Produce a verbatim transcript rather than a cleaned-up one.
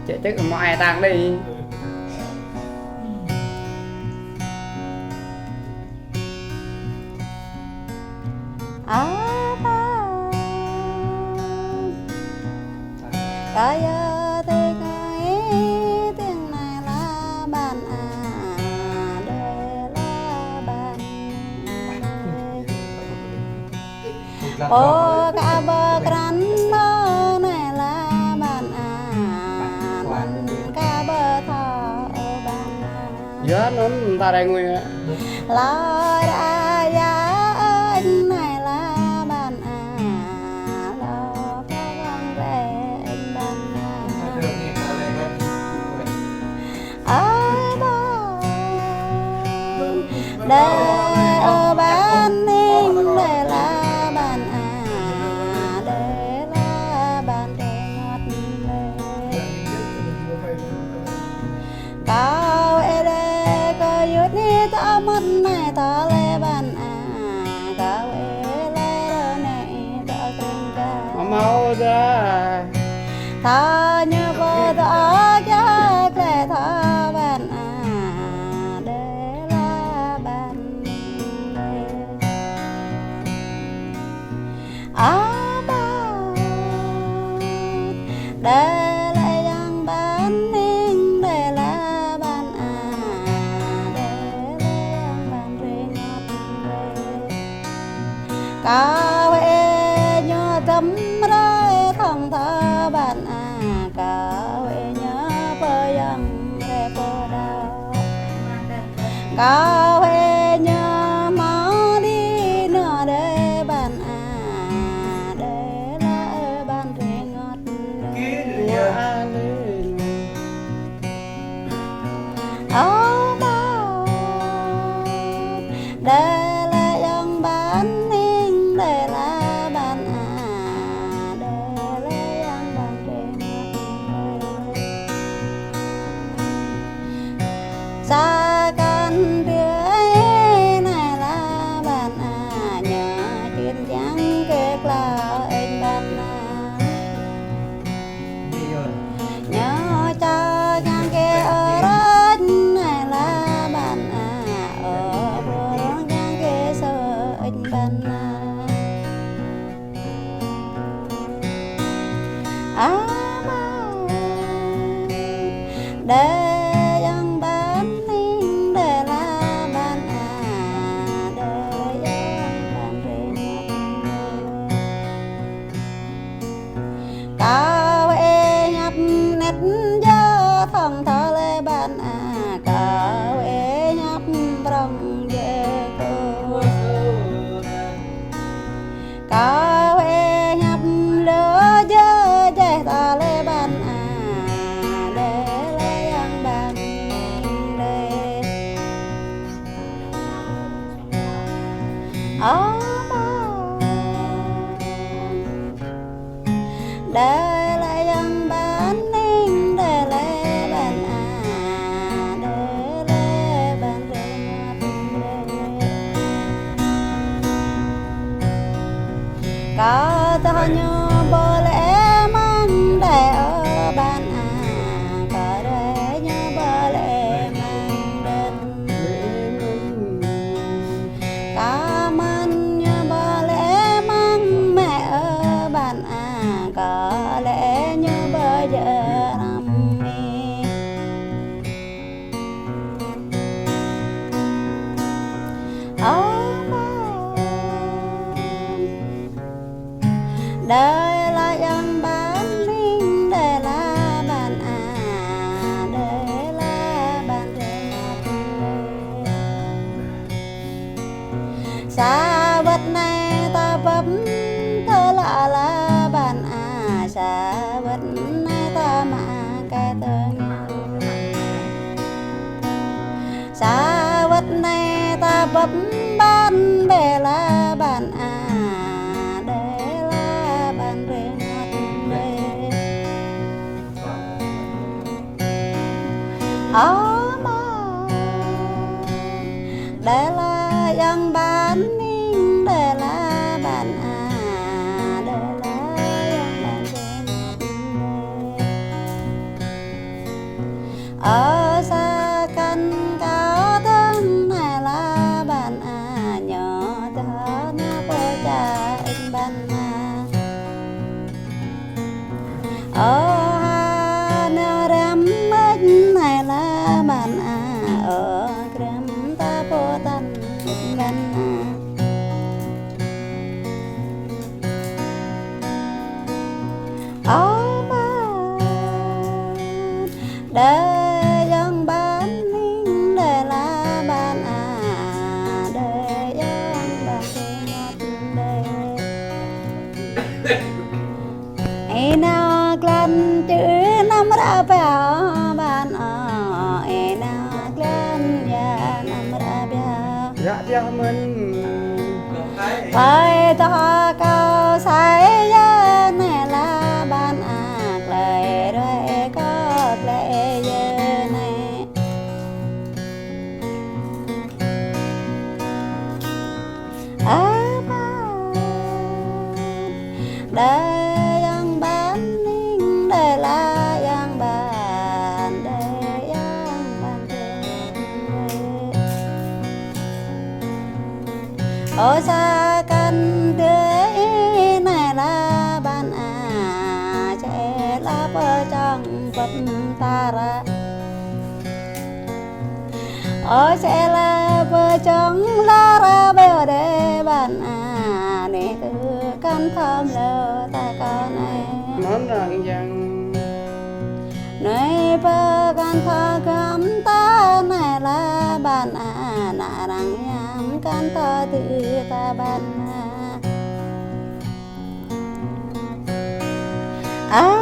Čĕ čĕ mơ̆ ai tang đi. Apa? Kaya tê kơi têng nai la ban a, đê la ban. Pô ka bơ krăn nô nai la ban a, lăn ka bơ thâo ban a. Yua anŭn ta rai ngui. Lơ ra ya ơi nai la ban a, lơ ka wang rai ban a. Ơ ba, đê ơ ban ning, đê la ban a, đê la ban đê ngọt đê. Kâo ê đê kơ yut ni tơ mơ̆n nai tơ lê ban a, kâo ê lê rơ nai tơ kreng ka. Mama ôda. Tha ñu pơ tơ a kiă klĕ tha ban a, đê la ban đê. A ba. Đê la yang ban ning, đê la ban a, đê la yang ban ring ăt đê. Kâo ê ñu tơm rai thong thơ ban a, kâo ê ñu pơ yang rai pơ đao. Kâo ê ñu mă đi nơ đê ban a, đê la ơ ban ring ăt đê. Ơ ba, đê la yang ban ning, đê la ban a, đê la yang ban ring ăt đê. Sa kăn tê nai la ban a, ñu čin jang kê klao ên ban a. Ñu ča jang kê ơ rơč nai la ban a, ơ pơrong jang kê sơč ban a. A ba, đê yang ban ning, đê la ban a, đê yang ban ring. Kâo ê hiăp net jơ thong thơ lê ban a, kâo ê hiăp prong jơ kơ. Kâo ê hiăp lơ jơ jeh ta lê ban a, đê la yang ban đê. Ơ ba. Đê la yang ban ning, đê la ban a, đê la ban ring ăt đê. Kâo tơ ñu bơ lê măng đê ơ ban a, kâo rê ñu bơ lê măng đê. Kâo mơ̆n ñu bơ lê măng mĕ ơ ban a, kâo lê ñu bơ jơram mi. Ơ ba. Đê la yang ban ning, đê la ban a, đê la ban ring ăt đê. Sa wơ̆t nai ta bưp tơ la la ban a, sa wơ̆t nai ta mă kơ tơ ngă. Sa wơ̆t nai ta bưp ban đê la ban a, đê la ban ring ăt đê. Ơ ba, đê la yang ban ning, đê la ban a, đê la yang ban ring. Mơ̆n. Pơi tŏ kâo sa yơh anai lah ƀan ah, glai đuaĭ kâo glai yơh anai. Ơ ƀan, đơi yang ƀan ning, đơi lah yang ƀan, đơi yang ƀan tê. Ơ sa kăn tê, anai lah ƀan ah, čê lah pơčong pơ̆p tara. Ơ čê lah pơčong lara ƀeo đe ƀan ah, anai kơ kăn thom lơ ta kơ anai. Mơ̆n arăng yang. Anai pơkăn thom khŏm ta anai lah ƀan ah, anai arăng yang kăn thom tơ ta ƀan ah. Ơ